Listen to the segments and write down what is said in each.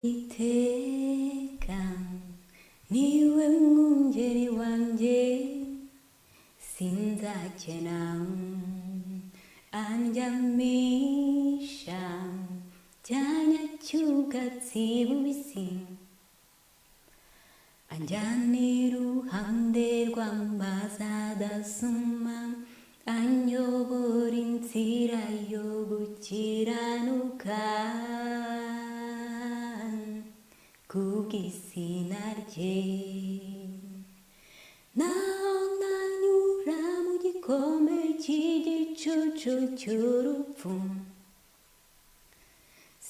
Iteka niwe mwungeri wanjye, sinzakena. Andyamisha cyanya cy'ubwatsi bubisi, anjyana iruhande rw'amazi adasuma, anyobora inzira yo gukiranuka kubw'izina rye. Naho nanyura mu gikombe cy'igicucu cy'urupfu,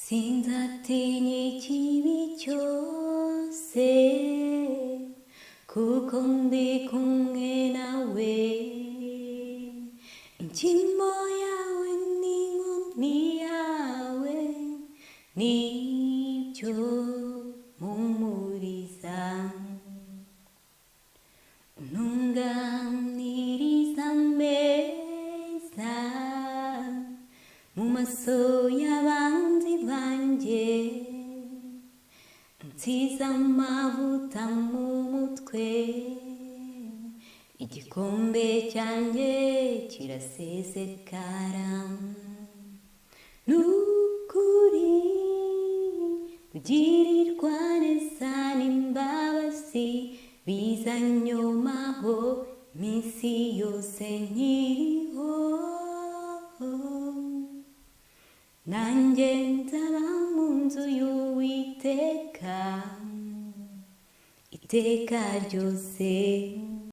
sinzatinya ikibi cyose, kuko ndi kumwe nawe. Inshyimbo yawe n'inkoni yawe nibyo mpumuriza. Untunganiriza ameza mu maso y'abanzi banjye, unsize amavuta mu mutwe, igikombe cyanjye kirasesekara. Nukuri kugirirwa neza n'imbabazi bizanyomaho iminsi yose nkiriho, nanjye nzaba mu nzu y'Uwiteka iteka ryose.